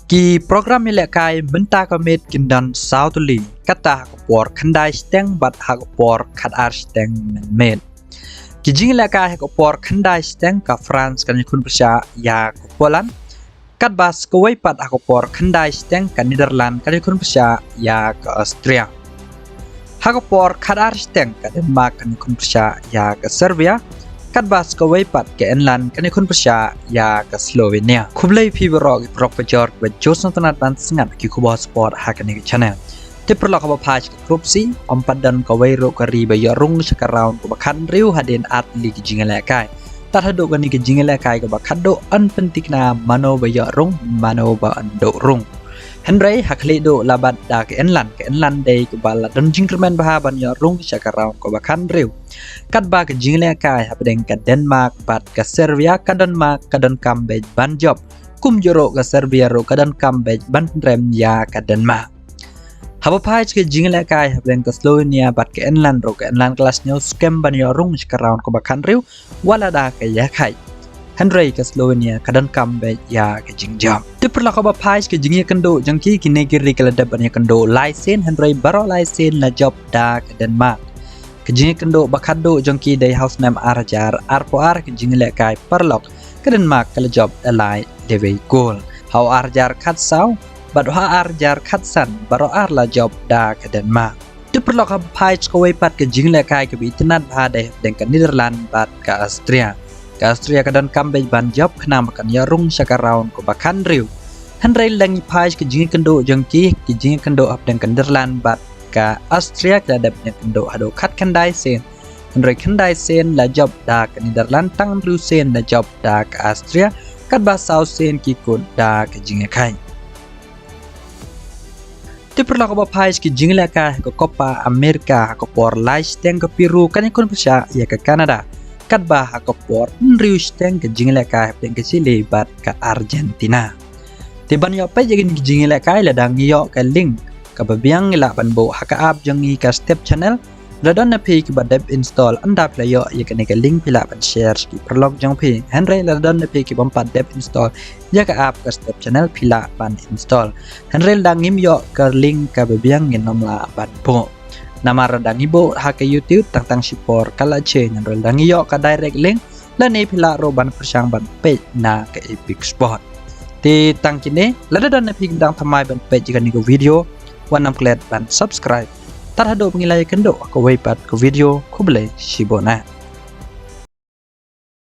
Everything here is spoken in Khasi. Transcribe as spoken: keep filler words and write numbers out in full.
Ki program ïalehkai mynta ka miet kin don saw tylli, kata ha ka por khyndai shiteng bad ha ka por khatar shiteng mynmiet. Ki jingïalehkai ha ka por khyndai shiteng ka France kan ïakhun pyrshah ïa ka Poland, katba sa kawei pat ha ka por khyndai shiteng ka Netherlands kan ïakhun pyrshah ïa ka Austria. Ha ka por khatar shiteng ka Denmark kan ïakhun pyrshah ïa ka Serbia, katba sa kawei pat ka England kan ïakhun pyrshah ïa ka Slovenia. Khublei phi baroh ki paralok pajor kiba ju sngewtynnat ban sngap ki khubor sport ha kane ka channel. Te paralok, haba phai sha ka Group C, ym pat don kawei ruh ka ri ba ïoh rung sha ka round kaba khathynriew hadien ar tylli ki jingïalehkai. Tad haduh kane ka jingïalehkai kaba khatduh yn pynthikna mano ba ïoh rung, mano ba yn duh rung. Hynrei ha khlieh duh la bat da ka England, ka England dei kaba la don jingkyrmen bha ban ïoh rung sha ka round kaba khathynriew. Katba ka jingïalehkai hapdeng ka Denmark bad ka Serbia, ka Denmark ka donkam beit ban jop. Kumjuh ruh ka Serbia ruh ka donkam beit ban pynrem ïa ka Denmark. Haba phai sha ka jingïalehkai hapdeng ka Slovenia bad ka England ruh, ka England ka la sngewskhem ban ïoh rung sha ka round kaba khathynriew, wat la da ka ïakhai. Hynrei ka Slovenia ka donkam beit ïa ka jingjop. Te paralok, haba phai sha ka jingïakynduh jong ki, kine ki ri ki la dep ban ïakynduh lai sien, hynrei baroh lai sien la jop da ka Denmark. Ka jingïakynduh ba khatduh jong ki dei ha u snem ar hajar arphew ar, ka jingïalehkai paralok, ka Denmark ka la jop da lai dewei gol. Ha u ar hajar khatsaw bad ha u ar hajar khatsan, baroh ar la jop da ka Denmark. Te paralok, haba phai sha kawei pat ka jingïalehkai kaba itynnad bha dei hapdeng ka Netherlands bad ka Austria. Ka Austria ka donkam beit ban jop khnang ba kan ïoh rung sha ka round kaba khathynriew. Hynrei lada ngi phai sha ka jingïakynduh jong ki, ka jingïakynduh hapdeng ka Netherlands bad ka Austria ki la dep ïakynduh haduh khatkhyndai sien. Hynrei khyndai sien la jop da ka Netherlands, tang hynriew sien la jop da ka Austria, katba saw sien ki kut da ka jingïakhai. Te paralok, haba phai sha ka jingïalehkai ha ka Copa America, ha ka por lai shiteng ka Peru kan ïakhun pyrshah ïa ka Canada, katba ha ka por hynriew shiteng ka jingïalehkai hapdeng ka Chile bad ka Argentina. Te ban ïoh peit ïa kine ki jingïalehkai, lada ngi ïoh ka link kaba biang, ngi lah ban buh ha ka app jong ngi ka Step Channel. Lada don na phi kiba dep install, ynda phi la ïoh ïa kane ka link phi lah ban share sha ki paralok jong phi. Hynrei lada don na phi kibym pat dep install ïa ka app ka Step Channel, phi lah ban install. Hynrei lada ngim ïoh ka link kaba biang, ngin ym lah ban buh. Namar lada ngi buh ha ka YouTube, tang tang shipor ka la change. Hynrei lada ngi ïoh ka direct link, lane phi lah ruh ban pyrshang ban peit na ka Epic Sport. Te tang kine, lada don na phi kiba dang thymmai ban peit ïa kane ka video, wat nym klet ban subscribe. Tad haduh ba ngin ïakynduh ha kawei pat ka video, khublei shibun.